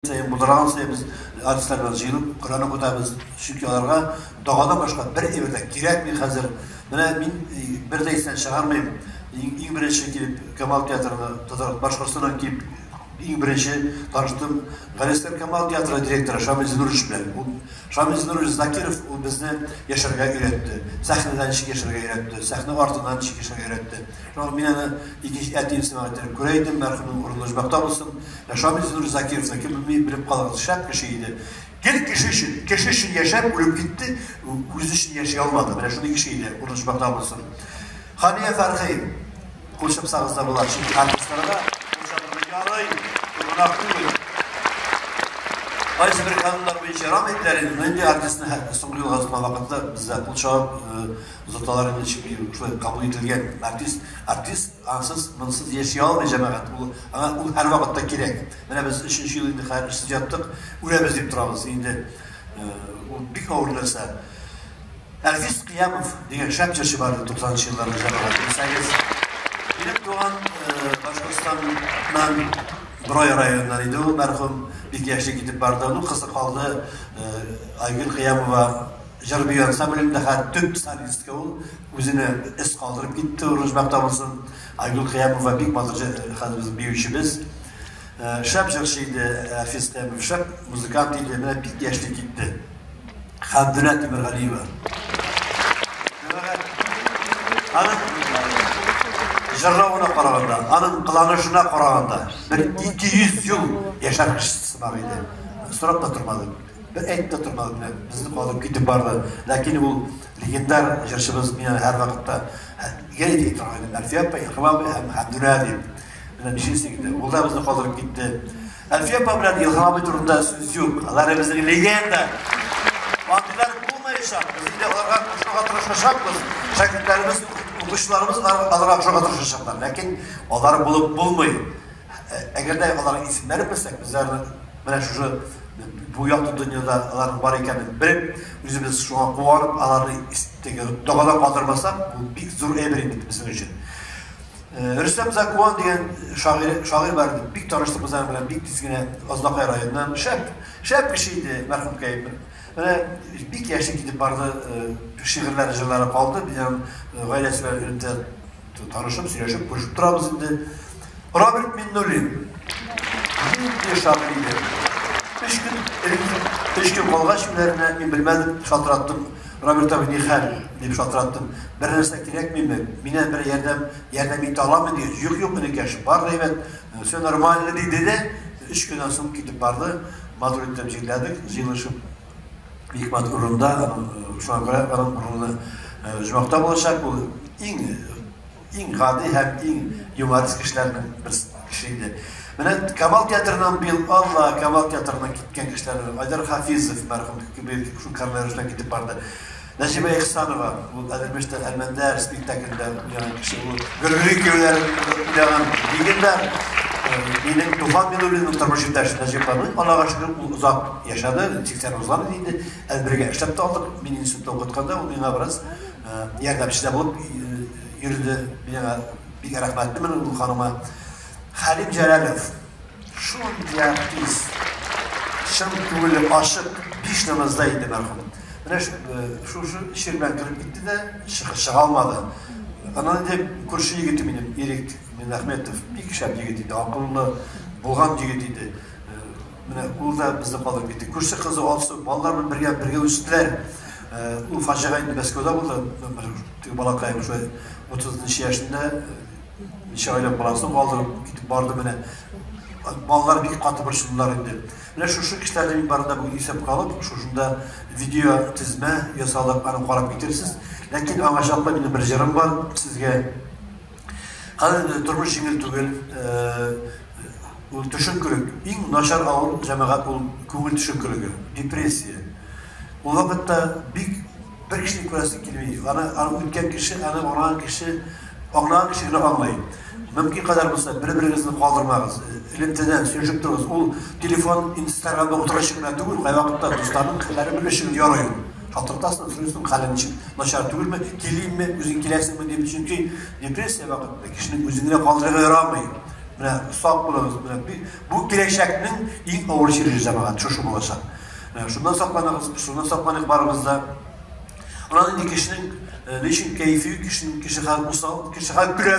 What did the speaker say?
Саен, булдырган саен без артистлар белән җыелып Коръән укытабыз. Чөнки аларга догадан башка бер әйбер дә кирәкми хәзер. Менә мин бер дә истән чыгармыйм. Иң беренче килеп Камал театрына, Татар Башкортстаннан килеп иң беренче таныштым Галиәсгар Камал театры директоры Шамил Зинурович белән. Ул Шамил Зинурович Закиров, ул безне яшәргә өйрәтте. Сәхнәдә ничек яшәргә өйрәтте, сәхнә артыннан ничек яшәргә өйрәтте. Шуңа мин аны икенче әтием сыман иттереп күрә идем, мәрхүмнең урыны оҗмахта булсын. Ә Шамил Зинур Закировны кем белми, белеп калыгыз, шәп кеше иде. Гел кеше өчен, кеше өчен яшәп үлеп китте, үзе өчен яши алмады. Менә шундый кеше иде, урыны оҗмахта булсын. Хания Фәрхи, кул чапсагыз да була, чөнки артистларга кул чабырга ярый, гөнаһ түгел. Кайсы бер кануннар буенча ярамый диләр инде, но инде артистны соңгы юлга озаткан вакытта бездә кул чабып озаталар инде, чөнки шулай кабул ителгән. Артист, артист ансыз, монсыз яши алмый, җәмәгать. Ул аңа ул һәрвакытта кирәк. Менә без өченче ел инде хәзер эшсез яттык, үләбез дип торабыз инде. Ул бик авыр нәрсә. Әлфис Кыямов дигән шәп җырчы бар иде 90 елларда, җәмәгать, белсәгез. Минем туган Башкортстаннан, Борай районыннан иде ул, мәрхүм, бик яшьли китеп барды. Ну, кызы калды, Айгөл Кыямова җыр бию ансамблендә хәтта төп солистка ул, үзенә эз калдырып китте, урыны оҗмахта булсын. Айгөл Кыямова бик матур хәзер безнең биючебез. Шәп җырчы иде Әлфис Кыямов, шәп музыкант иде, менә бик яшьли китте. Хәмдүнә Тимергалиева. Аның җырлавына караганда, аның кыланышына караганда бер 200 ел яшәр кеше сымак иде. Сорап та тормады. Бер әйтеп тә тормады, менә безне калдырып китеп барды. Ләкин ул легендар җырчыбыз, мин аны һәрвакытта гел әйтә торган идем. Әлфия апа, Илһам абый һәм Хәмдүнә дип. Менә нишлисең инде, ул да безне калдырып китте. Әлфия апа белән Илһам абый турында сүз юк. Алар безнең легенда. Андыйлар булмаячак. Без инде аларга кушылырга тырышачакбыз. Шәкертләребез, укучыларыбыз аларга охшарга тырышачаклар. Ләкин алар булып булмый. Әгәр дә аларның исемнәрен белсәк, без аларны менә шушы бу якты дөньяда аларның бар икәнен белеп, үзебез шуңа куанып, аларны теге догадан калдырмасак, бу бик зур әйбер инде безнең өчен. Рөстәм Закуан дигән шагыйрь, шагыйрь бар иде. Бик таныштык без аның белән, бик тиз генә Азнакай районыннан. Шәп, шәп кеше иде мәрхүмкәй. Менә бик яшьли китеп барды, шигырьләре, җырлары калды. Без аның гаиләсе белән элемтә танышып, сөйләшеп, күрешеп торабыз инде. Роберт Миннуллин. Нинди шагыйрь иде. Өч көн элек, өч көн калгач үләренә, мин белмәдем, шалтыраттым. Роберт абый, нихәл? Дип шалтыраттым. Бер нәрсә кирәкмиме? Миннән бер ярдәм, ярдәм итә аламмы дигәч, юк, юк, энекәш, бар да әйбәт, все нормально диде дә, өч көннән соң китеп барды. Матур итеп җирләдек, җыелышып. Бик матур урында, аның, шуңа күрә аның урыны оҗмахта булачак. Ул иң Иң гади һәм иң юморист кешеләрнең берсе кеше иде. Менә Камал театрыннан быел, Алла, Камал театрыннан киткән кешеләр, Айдар Хафизов мәрхүм быел шул коронавирус белән китеп барды. Нәҗибә Ихсанова, ул Әлермештә Әлмәндәр спектаклендә уйнаган кеше, ул Гөргөри кияүләрен уйнаган легендар. Минем Туфан Минуллинның тормыш иптәше Нәҗибә ханым, Аллага шөкер, ул озак яшәде, 80 узган иде инде. Әле бергә эшләп тә алдык. Мин институтта укытканда ул миңа бераз ярдәмче дә булып йөрде. Мин аңа бик рәхмәтлемен ул ханыма. Хәлим Җәләлов шундый артист, чын күңелле, ачык, биш намазда иде мәрхүм. Менә шушы чир белән кереп китте дә, чыга алмады. Аннан инде күрше егете минем, Ирек Миннәхметов, бик шәп егет иде, акыллы, булган егет иде. Менә ул да безне калдырып китте. Күрше кызы Алсу, балалар белән бергә бергә үстеләр. Ул фаҗига инде Мәскәүдә булды. Теге балакаем шулай 30 яшендә ничә айлык баласын калдырып китеп барды менә. Балалар бик каты борчылдылар инде. Менә шушы кешеләрне мин барында бүген исәпкә алып, шушында видео тезмә ясалып, аны карап китерсез. Ләкин аңа чаклы минем бер җырым бар сезгә. Хәзер инде тормыш җиңел түгел. Ул төшенкелек. Иң начар авыр, җәмәгать, ул күңел төшенкелеге, депрессия. Ул вакытта бик бер кешене күрәсе килми. Аны, аны үткән кеше, аны аңлаган кеше, аңлаган кеше генә аңлый. Мөмкин кадәр булса, бер-берегезне калдырмагыз. Элемтәдән сөйләшеп торыгыз. Ул телефон, Инстаграмда утыру өчен генә түгел, кайвакытта дусларның хәлләрен белү өчен ярый ул. Шалтыратасың, сорыйсың, хәлең ничек, начар түгелме, килимме, үзең киләсеңме дип. Чөнки депрессия вакытында кешенең үзен генә калдырырга ярамый. Менә сак булыгыз, менә бу киләчәкнең иң авыр чире җәмәгать шушы булачак. Менә шуннан сакланыгыз, шуннан сакланыйк барыбыз да. Аннан инде кешенең ни өчен кәефе юк, кешенең кеше хәл усал, кеше хәл көлә.